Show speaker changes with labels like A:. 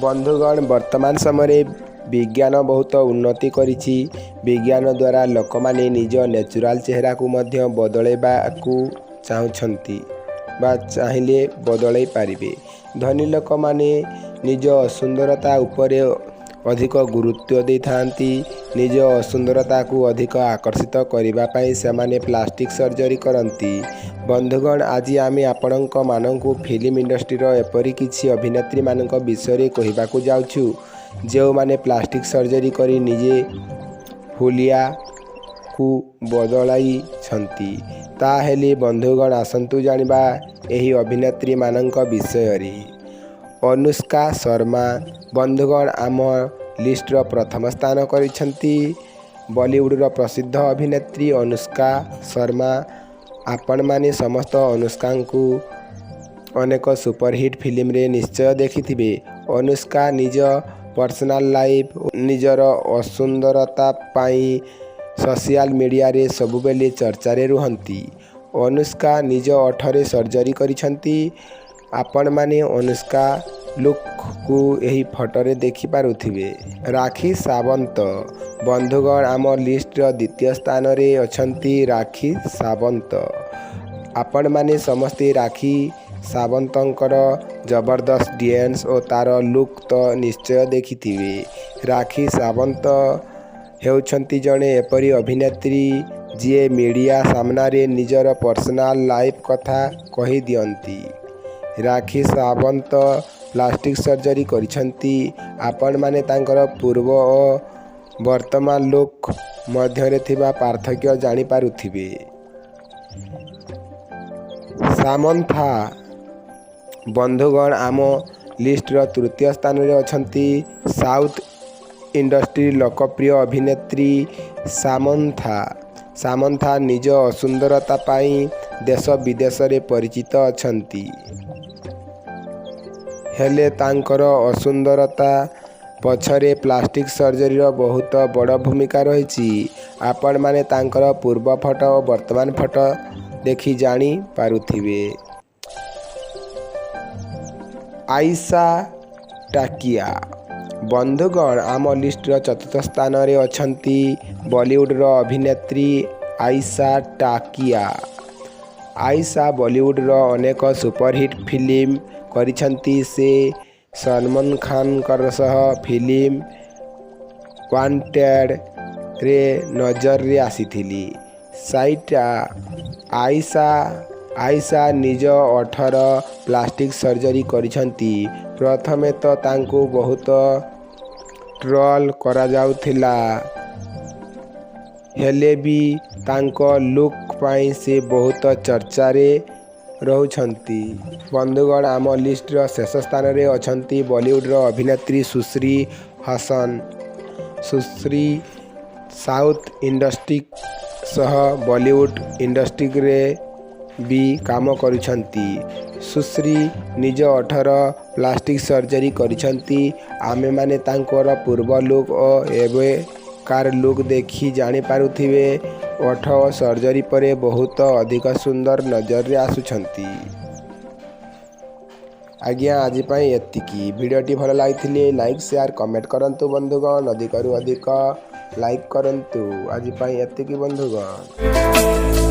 A: ବନ୍ଧୁଗଣ, ବର୍ତ୍ତମାନ ସମୟରେ ବିଜ୍ଞାନ ବହୁତ ଉନ୍ନତି କରିଛି। ବିଜ୍ଞାନ ଦ୍ୱାରା ଲୋକମାନେ ନିଜ ନ୍ୟାଚୁରାଲ୍ ଚେହେରାକୁ ମଧ୍ୟ ବଦଳାଇବାକୁ ଚାହୁଁଛନ୍ତି ବା ଚାହିଁଲେ ବଦଳାଇ ପାରିବେ। ଧନୀ ଲୋକମାନେ ନିଜ ଅସୁନ୍ଦରତା ଉପରେ ଅଧିକ ଗୁରୁତ୍ୱ ଦେଇଥାନ୍ତି। ନିଜ ଅସୁନ୍ଦରତାକୁ ଅଧିକ ଆକର୍ଷିତ କରିବା ପାଇଁ ସେମାନେ ପ୍ଲାଷ୍ଟିକ୍ ସର୍ଜରୀ କରନ୍ତି। ବନ୍ଧୁଗଣ, ଆଜି ଆମେ ଆପଣଙ୍କ ମାନଙ୍କୁ ଫିଲ୍ମ ଇଣ୍ଡଷ୍ଟ୍ରିର ଏପରି କିଛି ଅଭିନେତ୍ରୀମାନଙ୍କ ବିଷୟରେ କହିବାକୁ ଯାଉଛୁ, ଯେଉଁମାନେ ପ୍ଲାଷ୍ଟିକ୍ ସର୍ଜରୀ କରି ନିଜ ହୁଲିଆକୁ ବଦଳାଇଛନ୍ତି। ତାହେଲେ ବନ୍ଧୁଗଣ, ଆସନ୍ତୁ ଜାଣିବା ଏହି ଅଭିନେତ୍ରୀମାନଙ୍କ ବିଷୟରେ। ଅନୁଷ୍କା ଶର୍ମା। ବନ୍ଧୁଗଣ, ଆମ ଲିଷ୍ଟର ପ୍ରଥମ ସ୍ଥାନ କରିଛନ୍ତି ବଲିଉଡ଼ର ପ୍ରସିଦ୍ଧ ଅଭିନେତ୍ରୀ ଅନୁଷ୍କା ଶର୍ମା। ଆପଣମାନେ ସମସ୍ତ ଅନୁଷ୍କାଙ୍କୁ ଅନେକ ସୁପରହିଟ୍ ଫିଲ୍ମରେ ନିଶ୍ଚୟ ଦେଖିଥିବେ। ଅନୁଷ୍କା ନିଜ ପର୍ସନାଲ ଲାଇଫ୍, ନିଜର ଅସୁନ୍ଦରତା ପାଇଁ ସୋସିଆଲ ମିଡ଼ିଆରେ ସବୁବେଳେ ଚର୍ଚ୍ଚାରେ ରୁହନ୍ତି। ଅନୁଷ୍କା ନିଜ ଓଠରେ ସର୍ଜରୀ କରିଛନ୍ତି। ଆପଣମାନେ ଅନୁଷ୍କା ଲୁକ୍କୁ ଏହି ଫଟୋରେ ଦେଖିପାରୁଥିବେ। ରାଖୀ ସାବନ୍ତ। ବନ୍ଧୁଗଣ, ଆମ ଲିଷ୍ଟର ଦ୍ୱିତୀୟ ସ୍ଥାନରେ ଅଛନ୍ତି ରାଖୀ ସାବନ୍ତ। ଆପଣମାନେ ସମସ୍ତେ ରାଖୀ ସାବନ୍ତଙ୍କର ଜବରଦସ୍ତ ଡ୍ୟାନ୍ସ ଓ ତାର ଲୁକ୍ ତ ନିଶ୍ଚୟ ଦେଖିଥିବେ। ରାଖୀ ସାବନ୍ତ ହେଉଛନ୍ତି ଜଣେ ଏପରି ଅଭିନେତ୍ରୀ, ଯିଏ ମିଡ଼ିଆ ସାମ୍ନାରେ ନିଜର ପର୍ସନାଲ ଲାଇଫ୍ କଥା କହିଦିଅନ୍ତି। ରାଖୀ ସାବନ୍ତ ପ୍ଲାଷ୍ଟିକ୍ ସର୍ଜରୀ କରିଛନ୍ତି। ଆପଣମାନେ ତାଙ୍କର ପୂର୍ବ ଓ ବର୍ତ୍ତମାନ ଲୁକ୍ ମଧ୍ୟରେ ଥିବା ପାର୍ଥକ୍ୟ ଜାଣିପାରୁଥିବେ। ସାମନ୍ଥା। ବନ୍ଧୁଗଣ, ଆମ ଲିଷ୍ଟର ତୃତୀୟ ସ୍ଥାନରେ ଅଛନ୍ତି ସାଉଥ୍ ଇଣ୍ଡଷ୍ଟ୍ରି ଲୋକପ୍ରିୟ ଅଭିନେତ୍ରୀ ସାମନ୍ଥା। ସାମନ୍ଥା ନିଜ ଅସୁନ୍ଦରତା ପାଇଁ ଦେଶ ବିଦେଶରେ ପରିଚିତ ଅଛନ୍ତି। ହେଲେ ତାଙ୍କର ଅସୁନ୍ଦରତା ପଛରେ ପ୍ଲାଷ୍ଟିକ୍ ସର୍ଜରୀର ବହୁତ ବଡ଼ ଭୂମିକା ରହିଛି। ଆପଣମାନେ ତାଙ୍କର ପୂର୍ବ ଫଟୋ ଓ ବର୍ତ୍ତମାନ ଫଟୋ ଦେଖି ଜାଣିପାରୁଥିବେ। ଆଇଶା ଟାକିଆ। ବନ୍ଧୁଗଣ, ଆମ ଲିଷ୍ଟର ଚତୁର୍ଥ ସ୍ଥାନରେ ଅଛନ୍ତି ବଲିଉଡ଼ର ଅଭିନେତ୍ରୀ ଆଇଶା ଟାକିଆ। ଆଇଶା ବଲିଉଡ଼ର ଅନେକ ସୁପରହିଟ୍ ଫିଲ୍ମ କରିଛନ୍ତି। ସେ ସଲମାନ ଖାନଙ୍କର ସହ ଫିଲ୍ମ ୱାଣ୍ଟେଡ଼ରେ ନଜରରେ ଆସିଥିଲେ। ସାଇଟା ଆଇଶା ଆଇଶା ନିଜ ଓଠର ପ୍ଲାଷ୍ଟିକ୍ ସର୍ଜରୀ କରିଛନ୍ତି। ପ୍ରଥମେ ତ ତାଙ୍କୁ ବହୁତ ଟ୍ରୋଲ୍ କରାଯାଉଥିଲା, ହେଲେ ବି ତାଙ୍କ ଲୁକ୍ ପାଇଁ ସେ ବହୁତ ଚର୍ଚ୍ଚାରେ ରହୁଛନ୍ତି। ବନ୍ଧୁଗଣ, ଆମ ଲିଷ୍ଟର ଶେଷ ସ୍ଥାନରେ ଅଛନ୍ତି ବଲିଉଡ଼ର ଅଭିନେତ୍ରୀ ଶ୍ରୁତି ହାସନ। ଶ୍ରୁତି ସାଉଥ୍ ଇଣ୍ଡଷ୍ଟ୍ରି ସହ ବଲିଉଡ଼ ଇଣ୍ଡଷ୍ଟ୍ରିରେ ବି କାମ କରୁଛନ୍ତି। ଶ୍ରୁତି ନିଜ ଓଠର ପ୍ଲାଷ୍ଟିକ୍ ସର୍ଜରୀ କରିଛନ୍ତି। ଆମେମାନେ ତାଙ୍କର ପୂର୍ବ ଲୁକ୍ ଓ ଏବେକାର ଲୁକ୍ ଦେଖି ଜାଣିପାରୁଥିବେ, ଓଠ ଓ ସର୍ଜରୀ ପରେ ବହୁତ ଅଧିକ ସୁନ୍ଦର ନଜରରେ ଆସୁଛନ୍ତି। ଆଜ୍ଞା, ଆଜି ପାଇଁ ଏତିକି। ଭିଡ଼ିଓଟି ଭଲ ଲାଗିଥିଲେ ଲାଇକ୍, ସେୟାର, କମେଣ୍ଟ କରନ୍ତୁ। ବନ୍ଧୁଗଣ, ଅଧିକରୁ ଅଧିକ ଲାଇକ୍ କରନ୍ତୁ। ଆଜି ପାଇଁ ଏତିକି, ବନ୍ଧୁଗଣ।